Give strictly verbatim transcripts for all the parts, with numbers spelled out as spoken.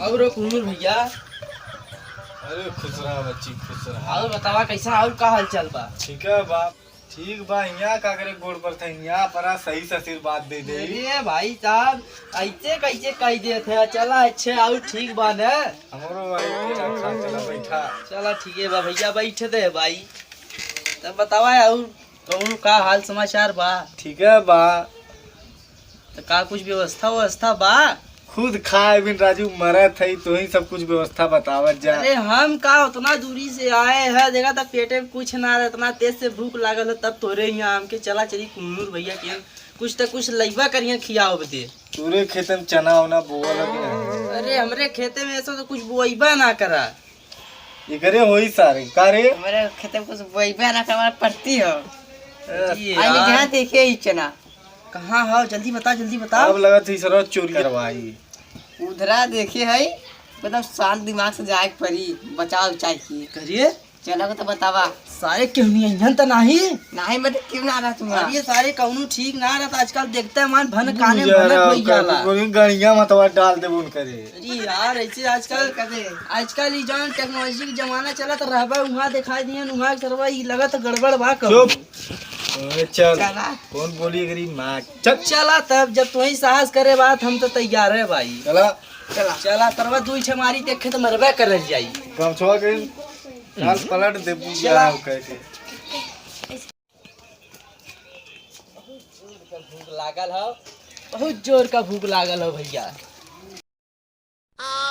और कुनूर भैया। अरे खुश रहा बच्ची, खुश रहा। और बतावा कैसा, और का हाल चाल बा? ठीक है बाप, ठीक बा। यहाँ का करे गोड़ पर थे, यहाँ पर सही से आशीर्वाद दे दे। अरे भाई साहब, ऐसे कैसे कह देत है? चला अच्छे, और ठीक बा न? हमरो भाई के रखा, चला बैठा। चला ठीक है बा भैया, बैठे दे भाई। तब बतावा और कहूँ का हाल समाचार बा? ठीक है बा। तो का कुछ व्यवस्था व्यवस्था बा? खुद खाए बिन राजू मरत है, तो ही सब कुछ व्यवस्था बतावत जा। अरे हम का उतना दूरी से आए हैं, देखा था पेटे में कुछ ना रहा, इतना तेज से भूख लागल है, तब तोरे यहाँ हमके चला चली कुन्नूर भैया के कुछ तो कुछ लइबा करिया खियाओ बदे। तोरे खेते में चना उना बोवल है कि नहीं? अरे हमरे खेते में ऐसा तो कुछ बोइबा ना करा। एकरे होई सारे, का रे? हमारे खेते में कुछ बोइबे ना, हमारा पड़ती हो। ए, आई यार। जहाँ देखे ही चना। कहाँ हो? जल्दी बता, जल्दी बताओ। अब लगत है सरवा चोरी करवाई। उधरा देखे है, एकदम शांत दिमाग से जाए के परी, बचाव उचाए की। करिए। चलो तो बतावा। सारे क्यों नहीं है? यहाँ तो नहीं। नहीं, मतलब क्यों ना रहा तुम्हारा? अरे सारे कौनो ठीक ना रहता, आजकल देखते हैं मान भन काने भनक हो जाला। गणिया मतवा डाल दे उनकरे। अरे यार, ऐसे आजकल, आजकल ई जौन technology के जमाना चलत रहबा, उहाँ दिखाई दिहन, उहाँ सरवा ई लगत गड़बड़ बा कहूँ। चुप। अरे चल। चला। कौन बोली गरीब माँ? चल। चला तब, जब तू ही साहस करे बात, हम तो तैयार है भाई। चला। चला। चला, सरवा दुई ठे मारी देखे तो मरबे करल जाई। गमछवा के काल पलट दे, बुझा चला। हो कह के। बहुत जोर का भूख लागल हो, बहुत जोर का भूख लागल हो भैया।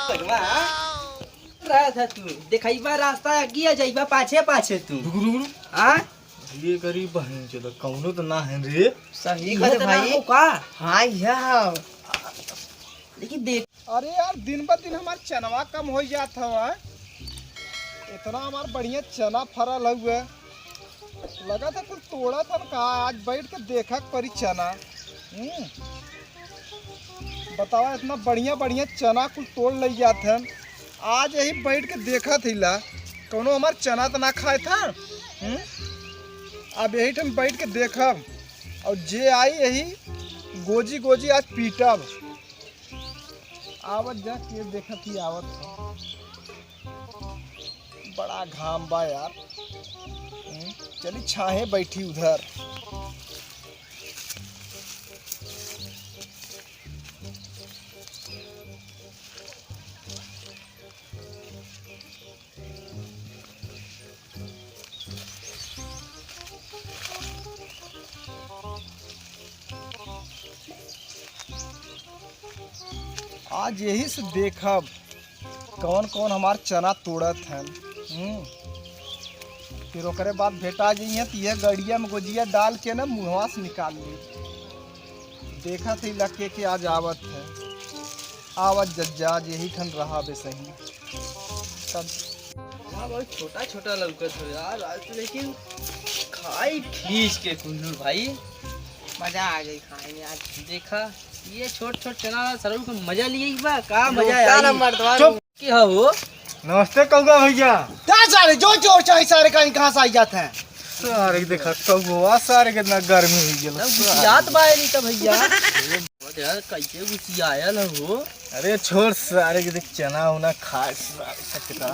भगवान, रहा था तू, देखइबा रास्ता आगे आ जाइबा पाछे पाछे तू। रुक, रुक, रुक। हाँ? ये गरीब बहन चलो, कौनो तो ना है रे। सही इहे करे तो ना भाई। हो का? हाँ, यह हो। लेकिन देख। अरे यार, दिन ब दिन हमार चनवा कम हो जात हवा। इतना हमार बढ़िया चना फरल हुआ। लगा था कुल तोड़ा था का, आज बैठ के देखा के परी चना। हम्म। बतावा, इतना बढ़िया बढ़िया चना कुल तोड़ ले जात हन। आज यही बैठ के देखा थी ला, कौनो हमार चना तो ना खाए था। हम्म। अब यही ठन बैठ के देखब, और जे आई यही गोजी गोजी आज पीटब। आवत जा, के देखत ही आवत ह। बड़ा घाम बा यार। हम्म, चली छाहे बैठी उधर। आज यही से देखब कौन कौन हमार चना तोड़त हन। हम्म। फिर ओकरे बाद भेटा जइहें त यह गड़िया में गोजिया डाल के ना मुहवा से निकाल ली। देखा थे लगे के आज आवत है। आवत जज्जा, आज यही ठन रहा बे सही। तब हाँ, बहुत छोटा छोटा लौकत हो यार, आज तो लेकिन खाई खींच के कुल्लू भाई। मजा आ गई खाए में आज। देखा, ये छोट छोट चना सरऊ के मजा लिए बा, का मजा आई। नमस्कार मर्दवा। चुप। की हो? नमस्ते कौआ भैया। क्या सारे जो जोर चाहे सारे का कहाँ से आई जाते हैं? सारे के देखा कौआ, सारे के इतना गर्मी हो गया। तब गुसियात बा नहीं तो भैया। यार कैसे गुसियायल हो? अरे छोड़ सारे के, देख चना उना खा सारे सचका।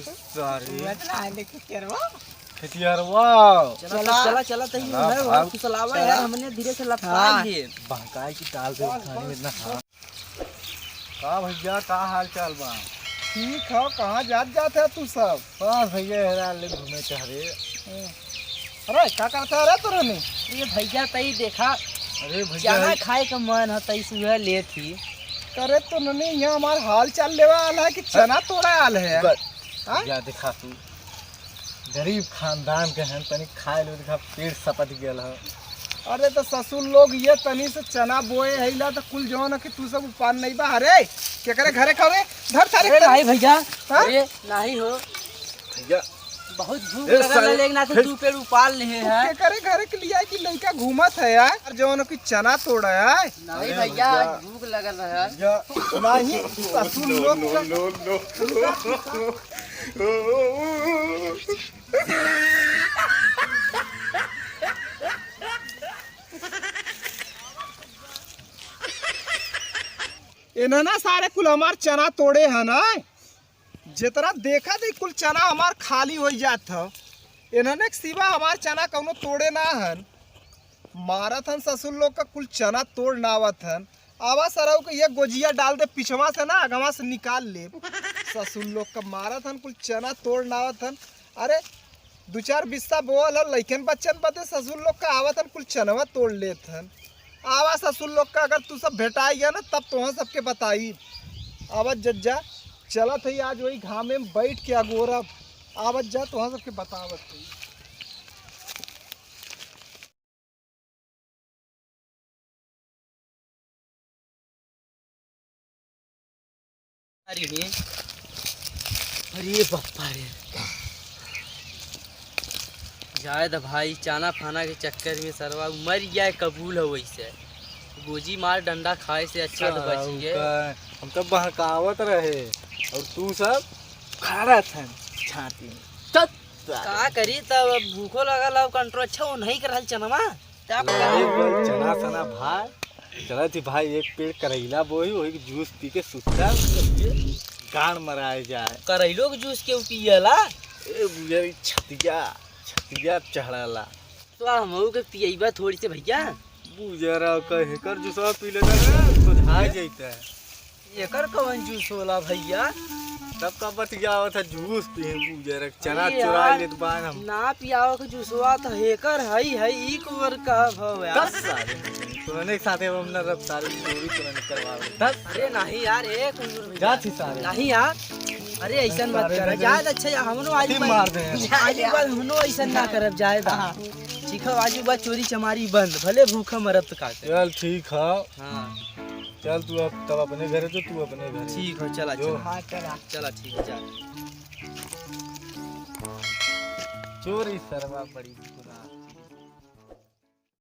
सारे। मैं तो ना लेके केरवा। खेतियरवा। चला, चला, चला, तही चला, है, वहाँ भाग। फुसलावा चला। यार, हमने धीरे से लपका हाँ। लिए। बहकाई की डाल दे, खाने में इतना हाँ। का भैया, का हाल चाल बा? ठीक हो, कहाँ जात जात है तू सब? बस भैया, हेरा ले घूमे टहरे। अरे, का करता है रे तू रनी? ये भैया, तई देखा, अरे भैया, चना है। खाए का मन है, तई सुबह लेत ही। करे तो ननी, यहाँ हमार हाल चाल लेवा आल है कि चना तोड़ा आल है? बस, हाँ? या देखा तू, गरीब खानदान के हैं, तनी खाए लो, देखा पेट सपट गेल है। अरे तो ससुर लोग ये तनी से चना बोए है ला तो कुल जौन है कि तू सब उपान नहीं बा। अरे केकरे घरे खावे? धर सारे अरे तनी। नहीं भैया, हाँ? अरे नहीं हो। भैया। बहुत भूख ए, लगल सारे, है, लेकिन आज फिर दू पेड़ उपाल लिए तू हैं। केकरे घरे के लिए कि लइका घूमत है यार, और जौन की चना तोड़ा है। नहीं अरे भैया, भैया। भूख लगल है। भैया। नहीं, ससुर लोग नो, नो, नो, नो। इन्हना सारे कुल हमार चना तोड़े हन, हैं? जेतना देखत ही कुल चना हमार खाली होइ जात ह। इन्हने के सिवा हमार चना कउनो तोड़े ना हन। मारत हन ससुर लोग का कुल चना तोड़ नावत हन। आवा सरऊ के एक गोजिया डाल दे पिछवा से ना, अगवा से निकाल ले। ससुर लोग का मारत हन कुल चना तोड़ नावत हन। अरे, दू चार बिस्सा बोअल ह, लइकन बच्चन बदे ससुर लोग का आवत हन, कुल चनवा तोड़ लेत हन। आवा ससुर लोग का, अगर तू सब भेटाई गया ना, तब तोहन सबके बताई। आवत जज्जा, चलत हई आज वही घामे में बैठ के अगोरब। आवत जा, तोहन सबके बतावत हई। अरे रे, अरे बापा रे, जाए द भाई, चाना फाना के चक्कर में सरवा मर जाए कबूल हो। वैसे गोजी मार डंडा खाए से अच्छा तो साला बची गए। उनका हम तो बहकावत रहे और तू सब खड़ा था छाती में। तब का करी, तब अब भूखो लगल, अब कंट्रोल अच्छा वो नहीं करल चनवा। तब अरे भाई, चना सना भाई, चला थी भाई, एक पेड़ करैला बोई, वही के जूस पी के सुता, गाड़ मराए जाए। करैलो के जूस केहू पियला? ए बुझारी छतिया, छतिया चढ़ाला। तो हमहू के पियबा थोड़ी से भैया। बुझारा का हेकर जूसवा पी लेता ना, तो झाड़ जाता है। एकर कवन जूस होला भैया? तब का बतियावत है, जूस पी, बुझारा चना अरे चुरा यार, लेत बान हम। ना पियावे के जूसवा तो हेकर हई, हई, ई कुंवर का भव यार। दस सारे, तोहने के साथे हम न रब सारे चोरी तोहने करवावे। दस। अरे नहीं यार, ए कुंवर भैया। जा छी सारे। नहीं यार, अरे ऐसन मत सारे कर। नहीं। जाए अच्छा यार, हमनो आज अति बाद, मार दे। आज बाद हमनो ऐसन ना करब, जाए दा। हाँ। ठीक है, आज बाद चोरी चमारी बंद, भले भूखा मरब तो का करे। चल ठीक है। हाँ। चल तू अब तब अपने घरे जो, तू अपने घरे। ठीक हो, चला, जो। चला। हाँ, चला। चला, ठीक है, जा। चोरी सरवा बड़ी।